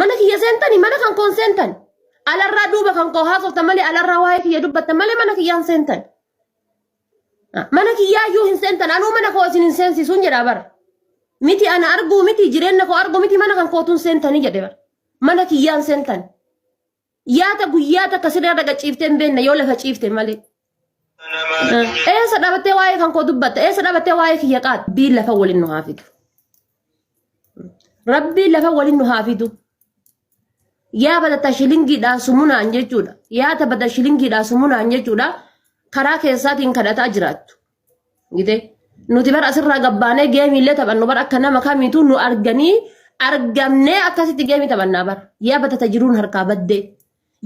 Mana kiyya seentani mana kan koon seentan. Alarraa duuba kan koo haasoftan malee alarraa waa'ee kiyya dubbattan malee mana kiyyaan seentan. Mana kiyyaa iyyuu hin seentan anuu mana koo isin hin seensisuun jedhaa bara. Miti ana arguu miti jireenya koo arguu miti mana kan kootuun seentanii jedhe bara. Mana kiyyaan seentan. Yaata guyyaa takka siree irra ciiftee hin beekne yoo lafa ciifte malee. Eessa dhabattee waa'ee kan koo dubbatta? Eessa dhabattee waa'ee kiyya qaata? Rabbiin lafa waliin nu haa fidu. Rabbiin lafa waliin nu haa fidu. Yaa badatta shilingiidhaa sumunaan jechuudha. Yaa tabata shilingiidhaa sumunaan jechuudha. Karaa keessaatiin kadhataa jiraattu. Gite nuti bara asirraa gabbaanee geemiillee taphannu bara akka nama kamiituu nu arganii argamnee akkasitti geemii taphannaa bara. Yaa batata jiruun harkaa baddee.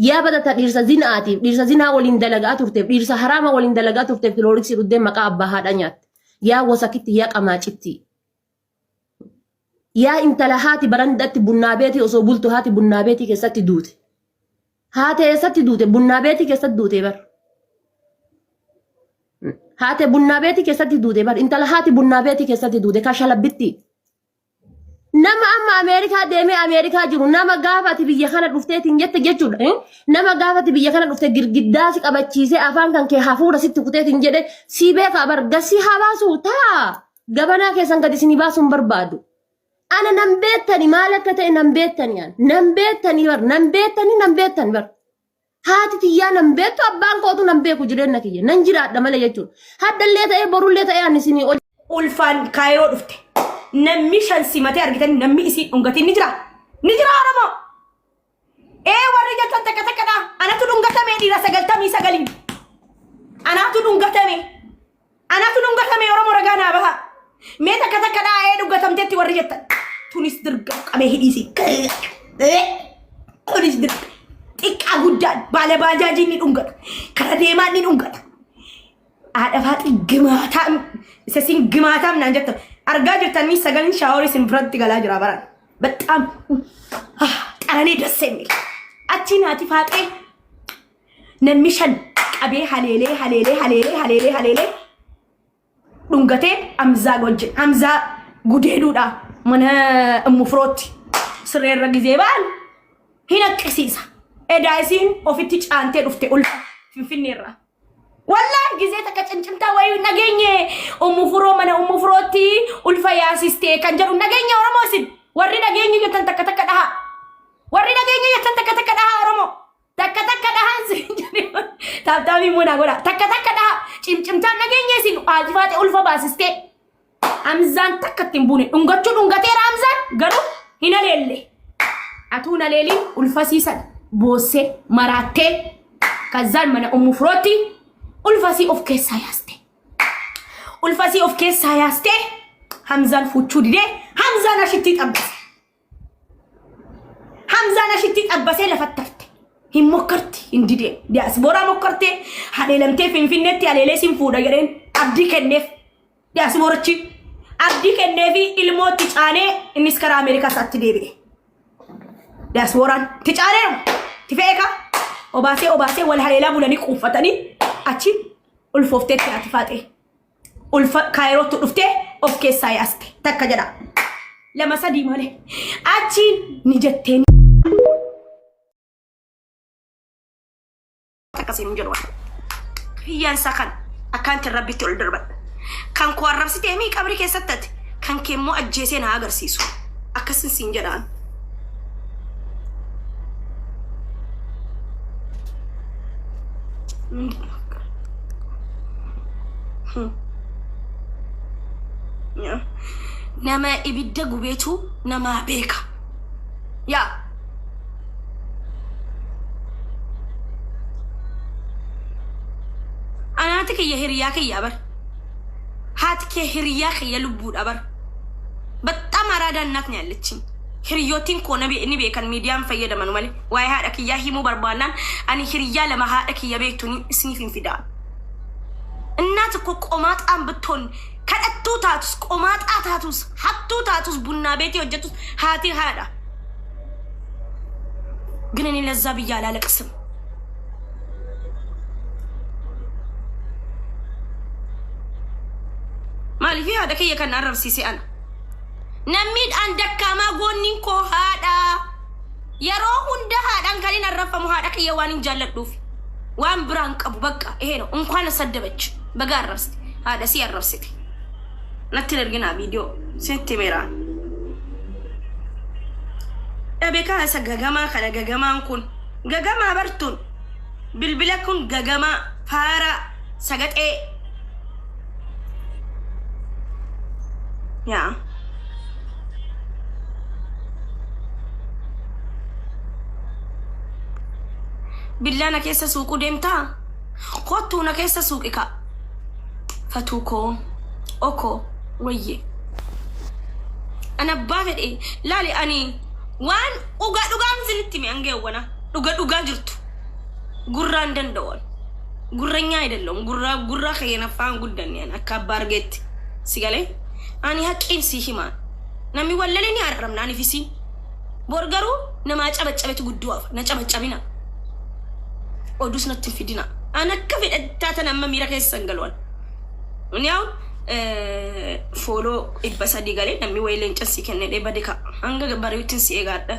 Yaa batata dhiirsa zinaatiif dhiirsa zinaa waliin dalagaa turteef dhiirsa haraama waliin dalagaa turteef kilooriksii dhuddee maqaa abbaa haadha nyaatte. Yaa wasakitti yaa qamaacitti. Yaa intala haati barandatti bunnaa beetii osoo bultu haati bunnaa beetii keessatti duute. Haati eessatti duute? Bunnaa beetii keessatti duute bar. Haate bunnaa beetii keessatti duute bar. Intala haati bunnaa beetii keessatti duute kashalabbitti. Nama amma Ameerikaa deemee Ameerikaa jiru nama gaafa ati biyya kana dhufteetiin jette jechuudha. Nama gaafa ati biyya kana dhufte girgiddaa si qabachiisee afaan kan kee hafuura sitti kuteetiin jedhe si beekaa bar gasii haa baasuu taa. Gabanaa keessan gad isinii baasuu hin barbaadu. Ana nan beektani maal akka ta'e nan beektani an. Nan beektani bar nan beektani nan beektani bar. Haati tiyyaa nan beektu abbaan kootu nan beeku jireenya kiyya nan jiraadha malee jechuudha. Haddallee ta'ee borullee ta'ee ani isinii ol. Ulfaan kaayiroo dhufte. Namni shan simatee argitanii namni isii dhungatiin ni jira. Ni jira Oromoo. Ee warri jettan takka takkadha. Anatu dhungatame dhiira 99n. Anaatu dhungatame. Anaatu dhungatame Oromoo ragaa naa baha. Mee takka takkadha ee dhungatamteetti warri jettan. Tunis dirga qabee hidhiisi. Kunis dirga. Xiqqaa guddaan baala baajaajii ni dhungata. Kara deemaan ni dhungata. Haadha faaxii gimaataa isa isin gimaataam naan jettan. Argaa jirtanii sagaleen shaaworii isin biratti galaa jira baraan. በጣም ጠረኔ ደስ የሚል achiin haati faaxee namni shan qabee haleelee haleelee haleelee haleelee haleelee dhungatee Hamzaa wajjin Hamzaa gudeeduudha mana immu firootti sireerra gizee ba'an hin haqqisiisa. Edaa isiin ofitti caantee dhufte ulfa Finfinneerraa. Wallaahi gizee takka cincimtaa wayii hin dhageenye ummu furoo mana ummu furootti ulfa yaasistee kan jedhu hin dhageenye Oromoo isin warri dhageenye jettan takka takka dhahaa. Warri dhageenye jettan takka takka dhahaa Oromoo. Takka takka dhahaan sin jedhe taaptaamii immoo naa godha. Takka takka dhahaa cimcimtaan dhageenye isin haati faate ulfa baasistee. Hamzaan takka itti hin buune dhungachuu dhungateera Hamzaan garuu hin haleelle. Atuu hin haleeliin ulfasiisan boossee maraattee kazzaan mana ummu firootti ulfasii of keessaa yaaste. Ulfasii of keessaa yaastee Hamzaan fuuchuu didee Hamzaan ashittii xabbase. Hamzaan ashittii xabbasee lafatti hafte. Hin mokkarti hin didee. Diyaasbooraa mokkartee haleelamtee Finfinneetti haleelee sin fuudha jedheen abdii kenneef. Diyaasboorichi abdii kenneefi ilmootti caanee innis karaa Ameerikaa isaatti deebi'e. Diyaasbooraan itti caaneeru itti fe'ee kaa obaasee obaasee wal haleelaa bulanii quuffatanii achi ulfoofteetti haati faaxee. Ulfa kaayirootti dhuftee of keessaa yaaste takka jedha. Lama sadii malee achiin ni jetteen. Akkasiin hin jedhu. Kiyyaan isaa kan akkaanti rabbitti ol darbadha. Kan koo arrabsitee mii qabrii keessatti ati kan kee immoo ajjeesee na agarsiisu. Akkasin siin jedhaan. Nama ibidda gubeetu namaa beeka. Yaa. Anaati kiyya hiriyaa kiyya bar. Haati kee hiriyaa kiyya lubbuudha bar. Baxxaam araadaa እናት ነው ያለችኝ. Hiriyyootiin koo na ni beekan miidiyaan fayyadamanu malee. Waa'ee haadha kiyyaa himuu barbaannaan ani hiriyyaa lama haadha kiyya beektu ni isiniif hin fidaa. እናት እኮ ቆማጣን ብትሆን kadhattuu taatus qomaaxaa taatus hattuu taatus bunnaa beetii hojjettus haati haadha. ግን እኔ ለዛ ብዬ አላለቅስም። Maaliif haadha kiyya kan arrabsiise ana? Nammiidhaan dakkaamaa goonniin koo haadha. Yeroo hunda haadhaan kan hin arrabfamu haadha kiyya waan hin jaalladhuuf. Waan biraan qabu bakka ይሄ ነው። እንኳን ሰደበች baga arrabsite haadha si arrabsite. Natti hin erginaa viidiyoo sitti himeeraan. Dhabe kaasa gagamaa kana gagamaan kun gagamaa bartuun bilbila kun gagamaa faara sagaxee yaa. Billaa na keessa suuquu deemtaa? Kottuu na keessa suuqi kaa. Fatuu koo, okoo, wayye. An abbaa fedhe laali ani waan dhugaa dhugaan isinitti hime hangeewwana dhuga dhugaa jirtu gurraan danda'uun gurranyaa አይደለሁም ጉራ ጉራ ከየነፋን guddanne ani akka abbaa argeetti si galee ani haqqiin si himaa namni wallalee ni arramna ani fisiin bor garuu namaa cabaccabetu gudduu hafa na cabaccabina oduus natti hin fidina an akka fedhattaa tan amma miira keessan galuwan inni አሁን follow 300 galee namni wayii leencan sii kennee bade ka hanga bari'uuttiin si eegaadha.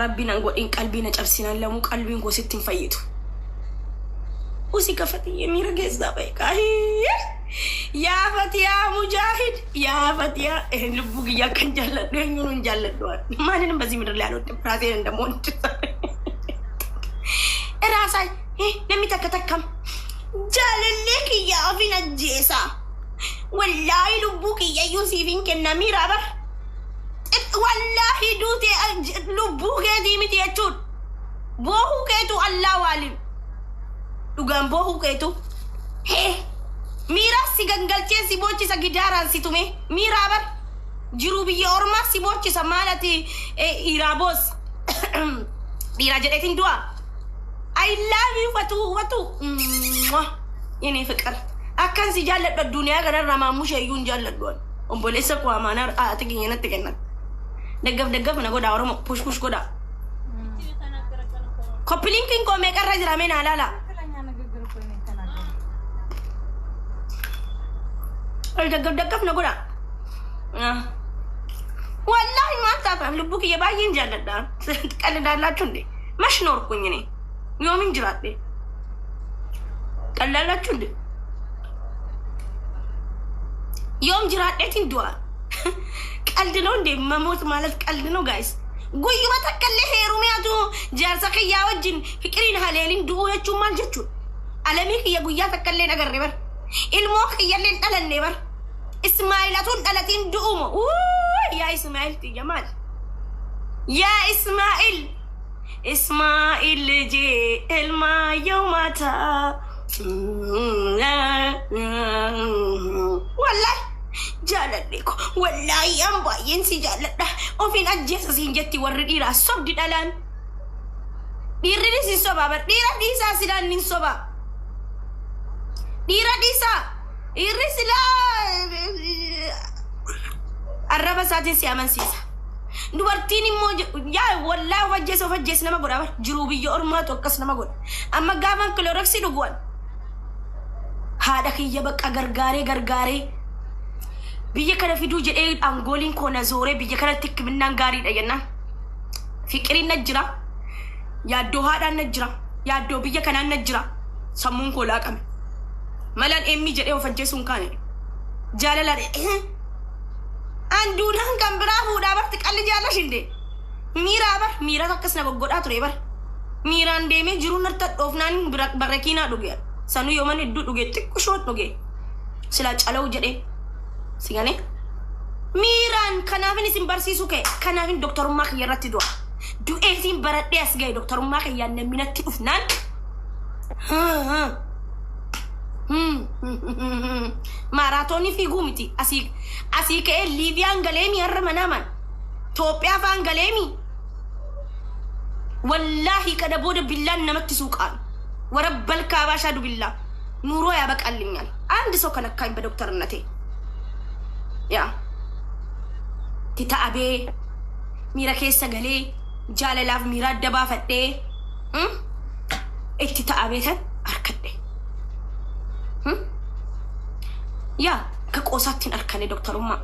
Rabbiin an godhin qalbii na cabsinaan lamuu qalbiin koo sitti hin fayyitu. Usi kafatiyye miira keessaa ba'e kaahee. Yaa Fatiyaa Mujaahid yaa Fatiyaa lubbuu kiyya akkan jaalladhu eenyuun hin jaalladhu ማንንም በዚህ ምድር ላይ አልወድም ራሴን እንደምወድ ራሳ namni takka takkam jaalallee kiyya ofin ajjeesa wallaahi lubbuu kiyya iyyuu siif hin kenna miira bar wallaahi duutee lubbuu keetii miti jechuun boohuu keetu allaa waalin dhugaan boohuu keetu hee miira si gangalchee si boochisa gidaaraan si tume miiraa bar jiruu biyya ormaa si boochisa maalati dhiiraa boos dhiiraa jedheetiin du'a. I love you Fatu Fatu. የኔ ፍቅር akkan si jaalladhu addunyaa kanarraa maammusha iyyuu hin jaalladhu ani. Obboleessa koo amaanaa haati keenya natti kennan. Daggaf daggaf na godhaa Oromoo push push godhaa. Copy linkiin koo meeqarra jira mee naa laala. Ol daggaf daggaf na godhaa. Wallaahi maal taatan lubbuu kiyya baay'een jaalladha. ትቀልዳላችሁ እንዴ? መች ኖርኩኝ እኔ yoomin jiraadhe? ቀላላችሁ እንዴ? Yoom jiraadheetiin du'a? ቀልድ ነው እንዴ? መሞት ማለት ቀልድ ነው guys? Guyyuma takka illee heerumeatu jaarsa kiyyaa wajjin fiqiriin haleelin du'uu jechuun maal jechuudha? Alamii kiyya guyyaa takka illee agarre bar. Ilmoo kiyya illee hin dhalanne bar. Ismaa'ilatuun dhalatiin du'umo. Yaa Ismaa'il tiyya maal? Yaa Ismaa'il! Ismaa'il ልጄ ህልማየው ማታ wallahi jaaladhe ko wallaahi an baay'een si jaalladha ofiin ajjeesa siin jetti warri dhiiraa sobdi dhalaan dhiirrinis hin sobaa bar dhiira dhiisaa silaan hin sobaa dhiira dhiisaa dhiirri silaa arraba isaatiin si amansiisa dubartiin immoo yaa wallaahi of ajjeesa of ajjeesa nama godha bar jiruu biyya ormaatu akkas nama godha amma gaafan Cloroxii dhuguwan haadha kiyya bakka gargaaree gargaaree biyya kana fiduu jedhee angooliin koo na zooree biyya kanatti hikiminnaan gaariidha jennaan fiqiriin na jira yaaddoo haadhaan na jira yaaddoo biyya kanaan na jira sammuun koo laaqame malaan eemmii jedhee of ajjeesuun kaane jaalalaan anduudhaan kan biraa fuudhaa barti qalli jaalash inde miiraa bar miiraa akkas na goggodhaa ture bar miiraan deemee jiruun narta dhoofnaan barrakiinaa dhuge sanuu yooman hedduu dhuge xiqqishoo dhuge silaa cala'u jedhee si galee miiraan kanaafin isin barsiisuu ka'e kanaafin doktorummaa kiyya irratti du'a du'eetiin baradhee as ga'e doktorummaa kiyyaan namni natti dhufnaan maaraatoonii fiiguu miti asii asii ka'ee Liibiyaan galeemi har'a manaaman Itoophiyaa faan galeemi wallaahi kana booda billaan namatti suuqaan ወረበል ካባሻ ዱቢላ ኑሮ ያበቃልኛል። አንድ ሰው ከነካኝ በዶክተርነቴ ያ tita'abee miira keessa galee jaalalaaf miira adda baafadhee itti ta'abee tan harkadhe. Yaa akka qoosaatti hin harkane doktorummaa.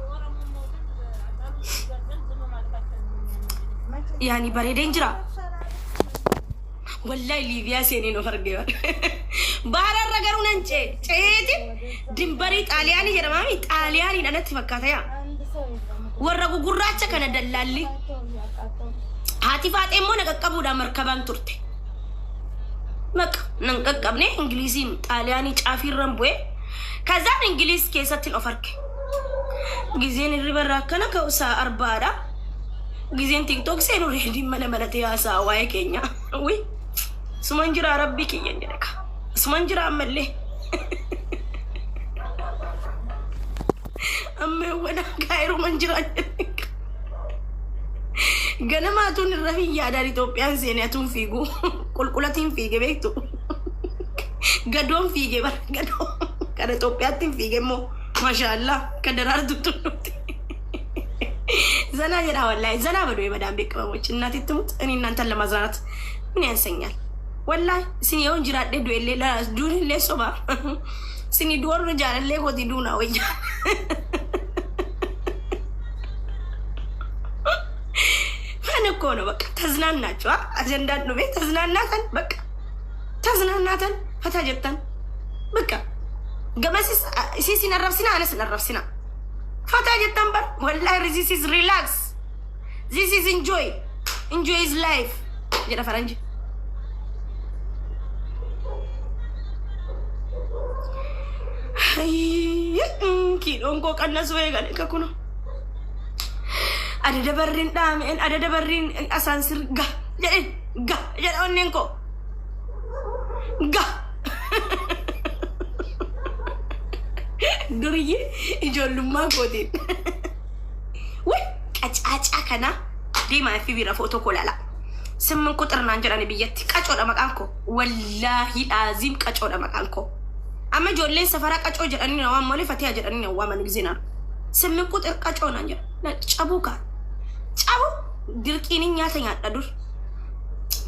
Yaani bareedeen jira. Wallahi Liibiyaa seeneen of arge. Bahararra garuu nan ce'e. Ce'eeti dimbarii Xaaliyaanii jedhamaami. Xaaliyaaniin anatti fakkaata yaa. Warra gugurraacha kana dallaalli. Haati faaxee immoo na qaqqabuudhaan markabaan turte. Maqa nan qaqqabne Ingiliziin Xaaliyaanii caafiirran bu'e. Kazaan Ingiliz keessatti of arge. Gizeen hirriba irraa akkana ka'u sa'a arbaadha. Gizeen TikTok seenu reediin mana malatee haasa'a waa'ee keenya. Wi suman jira rabbii kiyyan jedhe ka. Suman jira ammallee. Amma wana kaayiruman jira jedhe ka. Ganama atuun irra hin yaadaan Itoophiyaan seene atuun fiigu. Qulqulatiin fiige beektu. Gadoon fiige bara gadoo. Kana Itoophiyaatti hin fiige immoo. Maashaallah kan daraartu tulluutti. ዘና jedha ወላሂ ዘና በሉ የመዳን ቤት ቅመሞች እናቴ ትሙት እኔ እናንተን ለማዝናናት ምን ያንሰኛል? ወላሂ isin yoon jiraadhe du'ellee duunillee soba isin du'arra jaalallee kooti duuna wayya. ፈን እኮ ነው። በቃ ተዝናናችሁ። አጀንዳን ነው ቤት ተዝናናተን በቃ ተዝናናተን ፈታ jettan በቃ ገመሲስ ሲሲን arrabsina anas hin arrabsina ፈታ jettan bar wallahi this is relax, this is enjoy, enjoy is life jedha faranji. Kiidhoon koo qannasuu eegale kakuno. Adada barriin dhaameen adada barriin asaansir ga jedheen ga jedha onneen koo ga. Duriyyee ijoollummaa kootiin. Way qacaacaa kana deemaa fi bira footoo koo laala. Simmin quxir naan jedhani biyyatti qacoodha maqaan koo. Wallaahi dhaaziim qacoodha maqaan koo. Amma ijoolleen safaraa qacoo jedhanii na waamu malee fatihaa jedhanii na waaman giseenaan. Simmin quxir qacoo naan jedha. Na cabuu kaa. Cabu dirqiin nyaata nyaadha dur.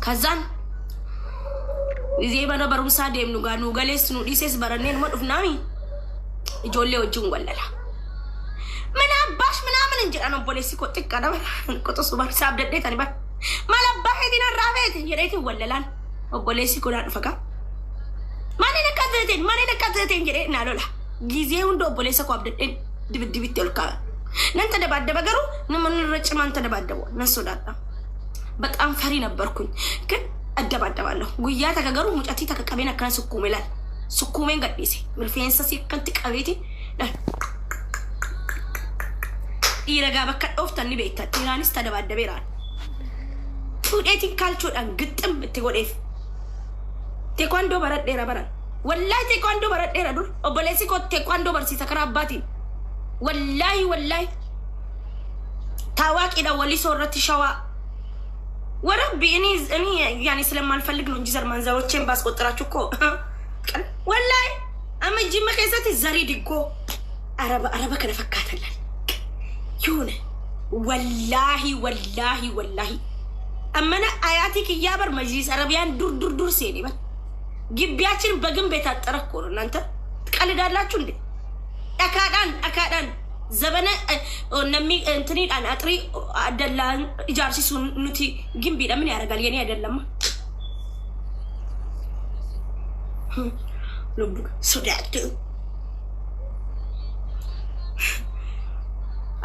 Kazaan gisee mana barumsaa deemnu gaa nu galees nu dhiises barannee numa dhufnaami. Ijoollee wajjin wallala. ምን አባሽ ምናምን እንጀራ ነው obboleessi koo xiqqaadha qoxosu barsaa abdadheetani bar maal abbaa keetiin harraa feete jedheetiin wallalaan obboleessi koo naa dhufa gaa maaliin akka ta'eteen maaliin akka ta'eteen jedhee naa lola ጊዜ hunda obboleessa koo abdadheen dibiddibitti ol kaa'a. Nan ተደባደበ garuu nama irra cimaan ተደባደቡ nan sodaadha. በጣም ፈሪ ነበርኩኝ ግን እደባደባለሁ። Guyyaa takka garuu mucattii takka qabeen akkana sukkuume laal sukkuumeen gadhiise rifeensa si akkanatti qabeeti dhiira gaa bakka dhooftan ni beektan dhiiraanis ተደባደbeeraan fuudheetiin kaalchoodhaan gixxim itti godheef. Teekwaandoo baradheera baran. Wallaahi teekwaandoo baradheera dur. Obboleessi koo teekwaandoo barsiisa karaa abbaatiin. Wallaahi wallaahi. ታዋቂidha ወሊሶ irratti shawaa ወረቢ እኔ እኔ ያኔ ስለማልፈልግ ነው እንጂ ዘር ማንዘሮቼን ባስቆጥራችሁ እኮ ወላሂ amma jimma keessatti zarii diggoo araba araba kana fakkaatan የሆነ ወላሂ ወላሂ ወላሂ አመነ አያቲ kiyyaa bar መጅሊስ አረቢያን ዱር ዱር ዱር seeni bar ግቢያችን በግንብ የታጠረ እኮ ነው። እናንተ ትቀልዳላችሁ እንዴ? dhakaadhaan dhakaadhaan zabana namni እንትኒidhaan axrii dallaan ijaarsisu nuti gimbiidha ምን ያደርጋል? የኔ አይደለማ ልቡ sodaadhu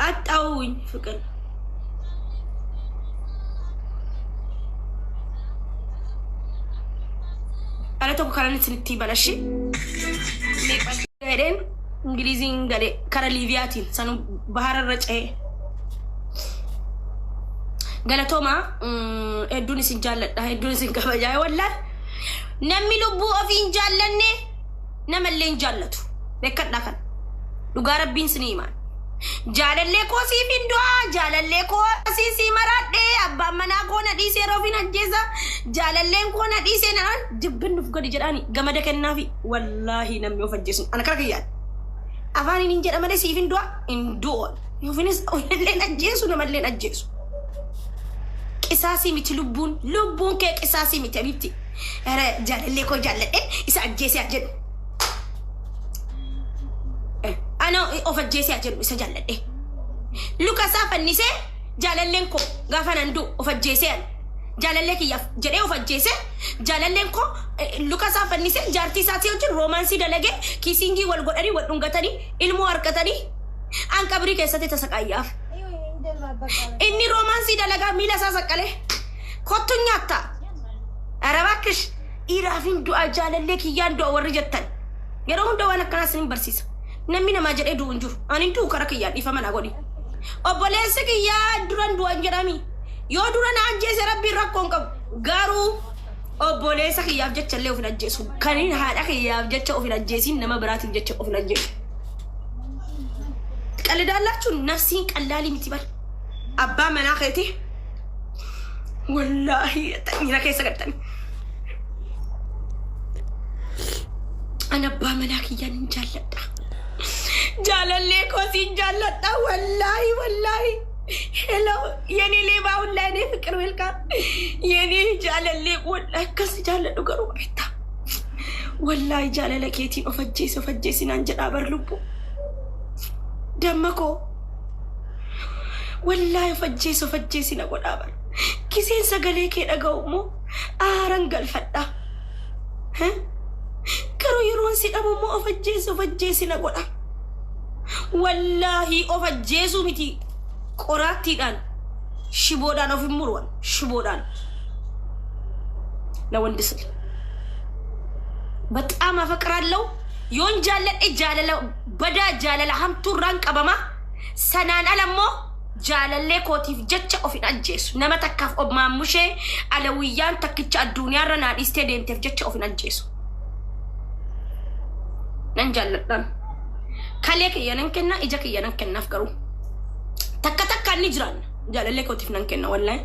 አጣውኝ ፍቅር Ala tokko kanan isinitti balashi. Jedheen Ingiliziin galee kara Liibiyaatiin sanu bahararra ce'ee. Galatoomaa hedduun isin jaalladha hedduun isin kabajaa wallaahi. Namni lubbuu ofii hin jaallanne namallee hin jaallatu. Beekadhaa kan. Dhugaa rabbiin sinii himaan. Jaalallee koo siif hin du'aa jaalallee koo sii sii maraadhee abbaan manaa koo na dhiisee yeroo ofiin ajjeesa jaalalleen koo na dhiisee naan jibbin nuuf gadi jedhaani gamada kennaafi wallaahi namni of ajjeesu ana kara kiyyaan afaaniin hin jedha malee siif hin du'a hin du'oon ofiinis ofiillee ajjeesu namallee ajjeesu. Qisaasii miti lubbuun lubbuun kee qisaasii miti abitti jaalallee koo jaalladhee isa ajjeesee haa jedhu. Ana of ajjeesee haa jedhu isa jaalladhee. Luka isaa fannisee Jaalalleen koo gaafa nan du'u of ajjeesee ani. Jaalallee kiyyaaf jedhee of ajjeesee, jaalalleen koo luka isaa fannisee, jaartii isaatii wajjin romance dalagee, kissing wal godhanii, wal dhungatanii, ilmoo harkatanii, an qabrii keessatti tasaqaayyaaf. Inni romance dalagaa miila isaa saqqalee kottu nyaatta. ኧረ እባክሽ, dhiiraaf hin du'a, jaalallee kiyyaan du'a warri jettan. Yeroo hunda waan akkanaa isin barsiisa. Namni namaa jedhee du'u hin jiru. Ani hin du'u kara kiyyaan, dhiifama naa godhi. Obboleessi kiyyaa duran du'an jedhami. Yoo dura na ajjeese Rabbiin rakkoo hin qabu. Garuu obboleessa kiyyaaf jecha illee of hin ajjeesu. Kan inni haadha kiyyaaf jecha of hin ajjeesin, nama biraatiif jecha of hin ajjeesu. Qalidaallachuun nafsiin qallaalii miti bar. Abbaa manaa keetii wallaahi miira keessa galtanii. Ani abbaa manaa kiyyaan hin jaalladha. Jaalallee koosiin jaalladha, wallaahi wallaahi. Hello, የኔ ሌባ ሁላ፣ የኔ ፍቅር welcome, የኔ jaalallee, wallaahi akkas jaalladhu garuu beektaa. Wallaahi jaalala keetiin of ajjeesi, of ajjeesi naan jedhaa bar lubbu. Damma koo. Wallaahi of ajjeesi, of ajjeesi na godhaa bar. Kiseen sagalee kee dhaga'u immoo aaran galfadha. Garuu yeroon si dhabu immoo of ajjeesi, of ajjeesi na godha. Wallaahi of ajjeesuu miti, qoraattiidhaan shiboodhaan of hin muruwan, shiboodhaan ለወንድ ስል በጣም አፈቅራለሁ። Yoon jaalladhe jaalala badaa, jaalala hamtuurraan qabama. Sanaan ala immoo jaalallee kootiif jecha of hin ajjeesu. Nama takkaaf obmaammushee alawiyyaan takkicha addunyaarra naa dhiistee deemteef jecha of hin ajjeesu. Nan jaalladhaan. Kalee kiyya nan kenna, ija kiyya nan kennaaf, garuu. Takka takkaan ni jiraanna. Jaalallee kootiif nan kenna wallaahi.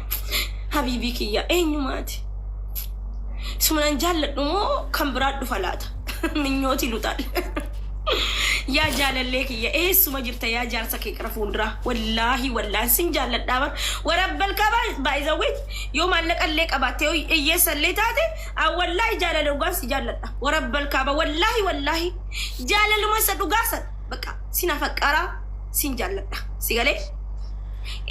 Habiibii kiyya eenyumaati? Isuma nan jaalladhu moo kan biraa dhufa laata? Minyooti luxaal. Yaa jaalallee kiyya, eessuma jirta? Yaa jaarsa kee qara fuulduraa, wallaahi wallaahi sin jaalladhaa bar, warabbal qabaa. Baay'izawweet yoo maallaqallee qabaatte, yoo hiyyeessallee taate, wallaahi jaalala dhugaan si jaalladha, warabbal kaaba, wallaahi wallaahi jaalaluma isa dhugaa san bakka sin afaqqaraa, sin jaalladha si galee.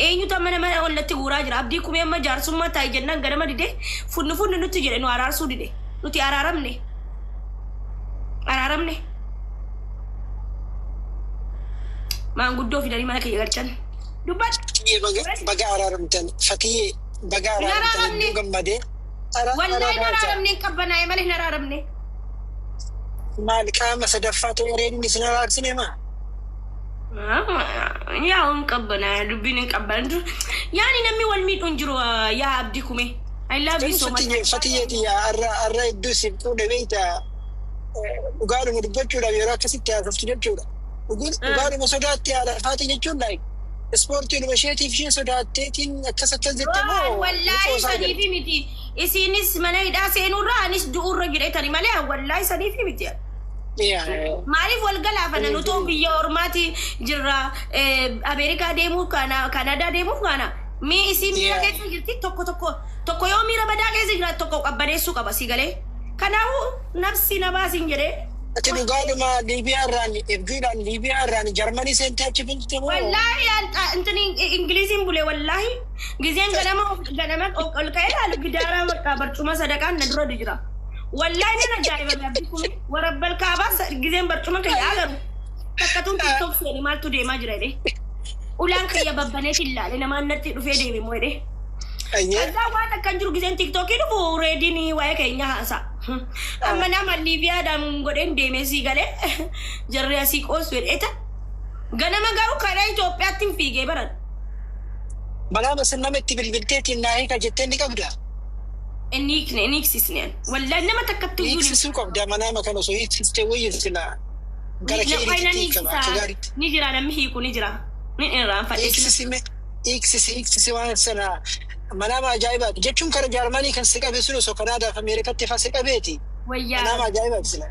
Eenyutu amma nama ollatti guuraa jira? Abdii Kumee amma jaarsummaa taa'e jennaan ganama dide, funnu funnu nutti jedhe, nu araarsuu dide. Nuti araaramne, araaramne. Maanguddoo fidanii mana kiyya galchan. Dubbadhu. Baga araaramtan Fatiyee, baga Hin araaramtan. araaramne. Hedduu gammadee. Wallaahi hin araaramne, hin qabbanaa'e malee hin araaramne. Maal, qaama sadaffaa ta'e reedni isin araarsine maa? Yaa, hin qabbanaa'e, dubbiin hin qabbanaa'e. Yaani namni wal miidhu hin jiru, yaa Abdii Kumee. I love you so much. Fatiyee, Fatiyee tiyya, har'a hedduu siif fuudhe beekta, dhugaadhuma dubbachuudhaaf yeroo akkasitti haasoftu jechuudha. Dhugaadhuma sodaatti haadha faati jechuun like ispoortiidhuma isheetiif ishee sodaatteetiin akkas akkas jette moo Wallaahi qoosaa jirti? Saniifi miti. Isiinis mana hidhaa seenurra anis du'urra jedhetani malee wallaahi saniifi miti. Maaliif wal galaafana? Nuti biyya ormaati jirra, Ameerikaa deemuuf kana, Kanaadaa deemuuf kana. Mee isiin miira keessa jirti, tokko tokko tokko yoo miira badaa keessa jiraatu tokko qabbaneessuu qaba, si galee. Kanaafuu nafsi namaa siin jedhee. Ati dhugaadhuma Liibiyaa irraan erguudhaan Liibiyaa irraan Jarmanii seentee achi bulte moo? Wallaahi intini Ingiliziin bule, wallaahi gizeen ganama ganama ol ka'ee ilaalu gidaara bakka barcuma sadaqaan na dura jira. Wallaahi nan ajaa'ibame, Abdii Kumi, warabbal kaabaa, gizeen barcuma kiyya agaru takkatuun TikTok seeni maaltu deemaa jira jedhee. Ulaan kiyya babbaneet ilaale, namaan natti dhufee deeme moo jedhee. ከዛ waan akkan jiru gizeen TikTokii dhufu reediin waa'ee keenya haasa. Amma nama Liibiyaadhaan godheen deemee sii galee jarri asii qoosu jedheeta. Ganama garuu karaa Itoophiyaatti hin fiigee baran. Balaa sin nama itti bilbilteetiin naa hiika jettee ni qabda. Inni hiikne, inni hiiksisne. Wallaahi nama takkatti iyyuu Hiiksisuu qabda, manaama kana osoo hiiksistee wayya sila gara Ni keeriitti hiikama akka hiiksisaa. gaariitti. Ni jira, namni hiiku ni jira. Ni irraanfadhe. Hiiksisi mee, hiiksisi, hiiksisi waan sana, manaama ajaa'ibaati jechuun kara Jaarmanii kan si qabe sun osoo Kanaadaaf Ameerikatti fa si qabeeti. Wayyaa Manaama ajaa'ibaati sila.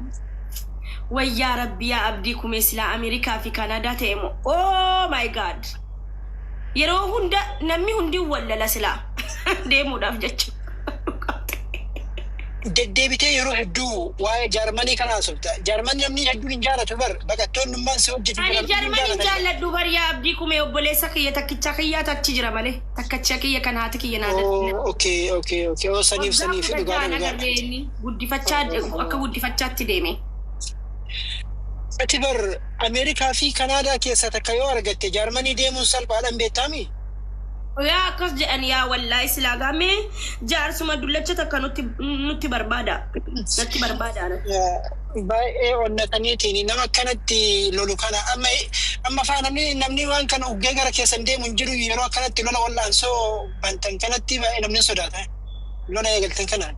Wayyaa Rabbi, yaa Abdii Kumee, silaa Ameerikaa fi Kanaadaa ta'e moo, oh my God, yeroo hunda namni hundi wallala silaa deemuudhaaf jecha. Deddeebitee yeroo hedduu waa'ee Jaarmanii kana haasofta. Jaarmanii namni hedduun hin jaalatu bar, baqattoonni ummaan si hojjetu Ani kana hin Jarmanii jaalatan. jaalladhu bar, yaa Abdii Kumee, obboleessa kiyya takkicha kiyyaatu achi jira malee, takkacha kiyya kan haati kiyya naa Oh, okay. Oh, saniif Waggaa saniif 16 dhugaadha dhugaadha. agarree inni guddifachaa, akka guddifachaatti deeme. Ati bar Ameerikaa fi Kanaadaa keessaa takka yoo argatte Jaarmanii deemuun salphaadhaan beektaami? Yaa, akkas jedhan yaa, wallaahi silaa gaamee jaarsuma dullacha takka nutti barbaada. Natti barbaada. Baay'ee onnataniitiin nama akkanatti lolu kana amma amma faa namni waan kana uggee gara keessan deemu hin jiru. Yeroo akkanatti lola wal'aansoo bantan kanatti baay'ee namni hin sodaata. Lola eegaltan kana.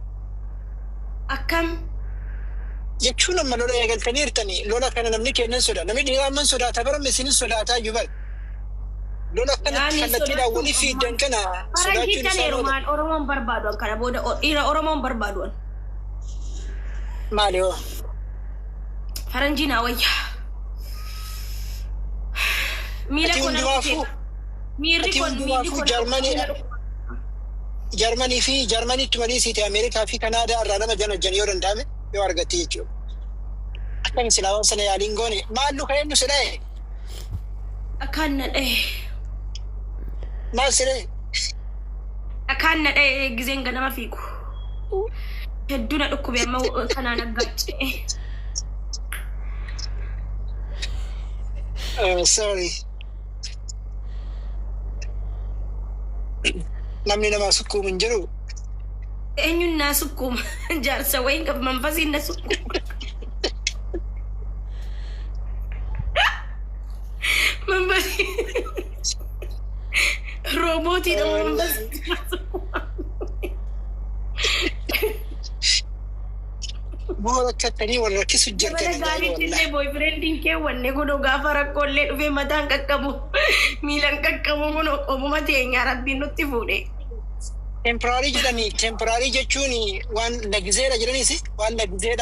Akkam? Jechuun amma lola eegaltaniirtanii lola kana namni kennan sodaata. Namni dhiiraa amma hin sodaata, bara isin hin sodaataa iyyuu bara. Lola akkanatti Yaani kallattiidhaan walii fiiddan kana Faranjii sodaachuun tan isaan oola. heerumaan Oromoon barbaadu kana booda, dhiira Oromoon barbaadu. Maali hoo? Faranjii naa wayya. Miila Ati koo na hundumaafuu rukuteera. Miirri ati koo miilli hundumaafuu koo na Jaarmanii Jaarmanii fi Jaarmaniitti maliisiiti Ameerikaa fi Kanaadaa irraa nama janajjan yoo danda'ame yoo argatte jechuudha. Akkami silaa waan sana yaaliin goone maallu ka eenyu si dha'e? Dhakaan na dha'e. Maal si dha'e? Dhakaan na dha'e gizeen ganama fiigu. Hedduu na dhukkube, amma kanaan aggaacee. Sorry. Namni namaa sukkuumu hin jiru. Eenyuun naa sukkuuma? Jaarsa wayiin qaba, manfasiin na sukkuuma. Manfasii. Roobootiidha manfasiin na sukkuuma. Moo rakkattanii wal rakkisu Dabala jirtan, ajaa'iba gaariitti wallaahi. illee boyfriendiin keewwanne kunoo gaafa rakkoolee dhufee mataan qaqqabu, miilan qaqqabu, kunoo qomuma teenyaa Rabbiin nutti fuudhe. Temporary jedhanii, temporary jechuun waan lagizeedha jedhaniis waan lagizeedha.